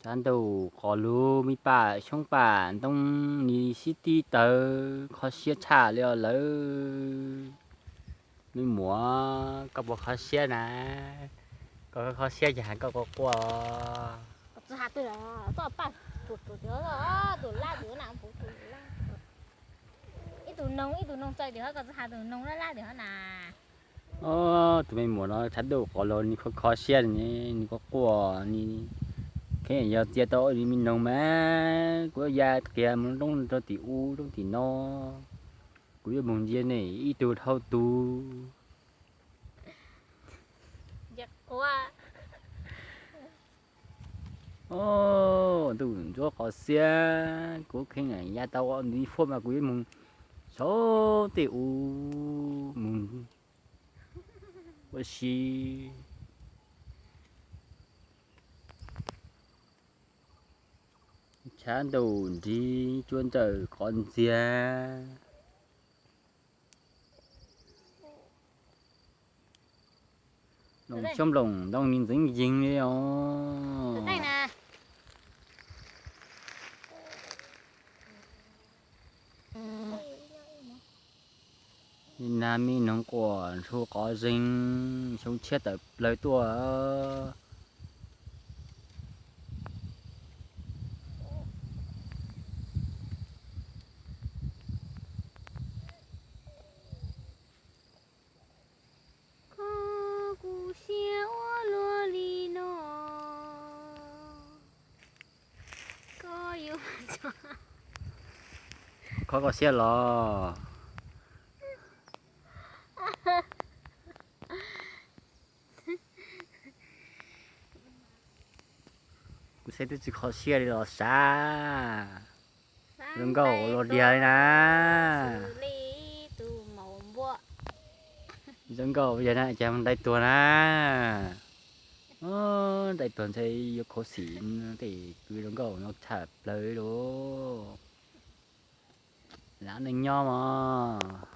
Tshav ntuj qos lug, me pam xyoob pam ntoo, nis sib tib tawv, kho siab tshaj li os lawv. Me muam, koj puas kho siab na? Koj kho siab ces hais koj quaj quaj. Ib tug noog, ib tug noog txawj tias ho koj txawj has tus noog lab lab tias ho na. Tus me muam no tshav ntuj qos lug nws kho kho siab, nws quaj quaj, nws kheev yog txia tau nws me noog mas kuv yuav ya qias mus roob rau tim ub roob tim no, kuv yuav mus ntsia nej ib tug dhau tus. Ntuj ntsuab qos xiab, kuv kheev ya tau nws fuab mas kuv yuav mus saum tej ub mus ua si. Tshav ntuj nrig cua ntsawm qos ntxiag. Noog xyoob nploos ntoo nis ntxeev yees li os. Nag me noog quaj ntshu qos zeeg, xyoob tshiab tawm plawg tuaj. Kho kuv siab ua luaj li no, koj yuav kho koj siab los? Kuv saib twb tsis kho siab li los sav. Zoo nkauj ua luaj diag li na. Zoo nkauj yog na, cas ntais tuag na. Ntais tuag ntshe yuav khuv xim, tej kws zoo nkauj no tshaj plawg li. Lam neej nyob mog.